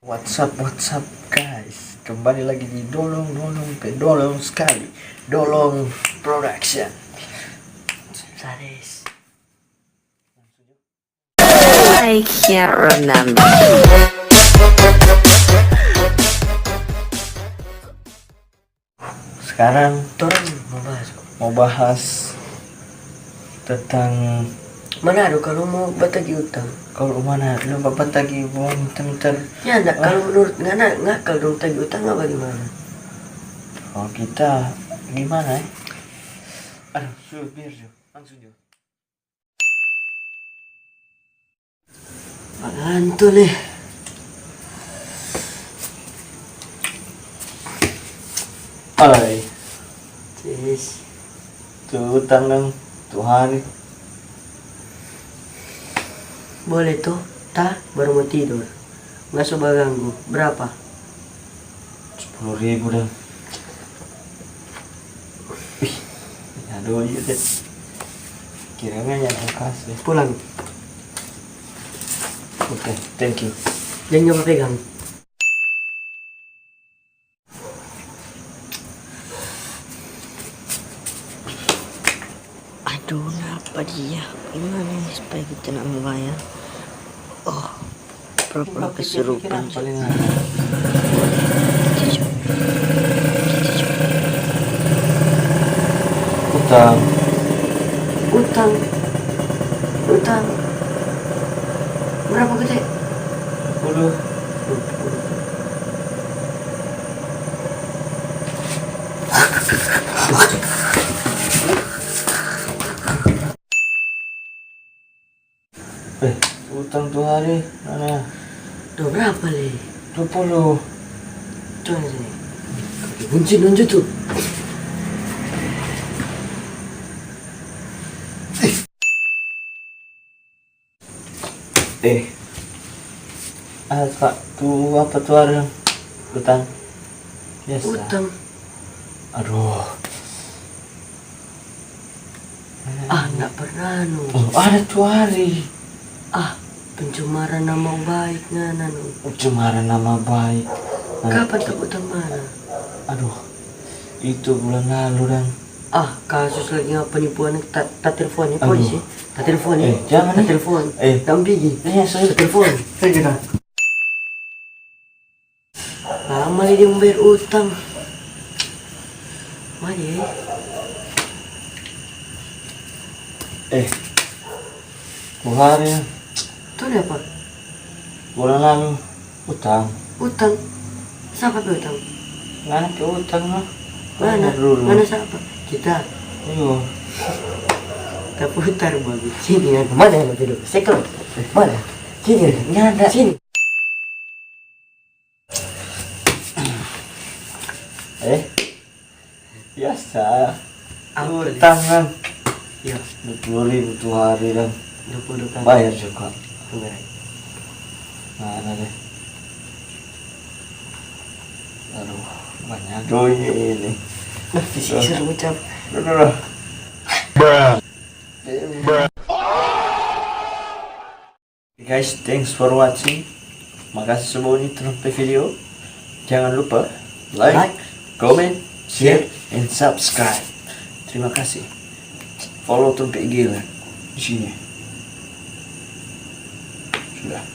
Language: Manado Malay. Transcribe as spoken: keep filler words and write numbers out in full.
What's up, what's up, guys? Kembali lagi di Dolong, Dolong pe Dolong sekali. Dolong Production. Saris. I can't remember. Sekarang torang mau bahas apa? Mau bahas tentang Manado kalu mo batagi utang. Kalu Manado ba-, batagi uang, minta-minta. Ya, nda, kalu menurut ngana, ngakal dong tagi utang, bagimana? Kalau kita gimana, eh? Aduh, su, biar jo, langsung jo. Baganto leh. Alai. Cis. Tu utang dang, tu hari. Boleh to, ta baru mo tidor. Nggak so baganggu. Berapa? Sepuluh ribu dang. Ih, aduh, iya deh. Kiranya yang kasih. Pulang. Oke, thank you. Jangan lupa pegang. Aduh, napa dia? Gimana ini supaya kita nak membayar? Oh, pura-pura kesurupan. Utang. Utang. Utang. Berapa gede? Sepuluh. Eh, utang tu hari mana? Duh, berapa le? Dua puluh. Coba sini. Kunci nunjuk tu. Eh. Ah, Kak, tu apa tu ada utang? Biasa. Utang. Aduh. Ah, ndak pernah, no. Oh, ada tu hari. Ah, pencemaran nama baik ngana, no. Pencemaran nama baik. Kapan tak utang mana? Aduh, itu bulan lalu dang. Ah, kasus lagi ngana penipuan, ta, ta telepon ya polisi. Ta telepon ya. Eh, jangan. Ta telepon. Eh. Dang pigi. Iya, sorry. Ta telepon. Pigi dang. Lama lei dia mo bayar utang. Mari. Eh, buhari. Tu ada apa? Bulan lalu, utang. Utang? Sapa pe utang? Ngana pe utang lah. Mana? Mana sapa? Kita. Iyo. Taputar bagus. Sini, mana yang dulu? Sekel. Mana? Sini, nyanda. Sini. Eh, biasa. Apa, Li? Utang kan? Ya. Dua puluh ribu tu hari kan. Dua puluh kan. Bayar juga. Bener. Mana deh? Aduh, banyak doi ini. Nah, fisik seru ucap. Aduh, aduh. Bruh. Bruh. Guys, thanks for watching. Makasih so boni nonton pe video. Jangan lupa like, comment, share, and subscribe. Terima kasih. Follow tong pe I G lah di sini. Sudah.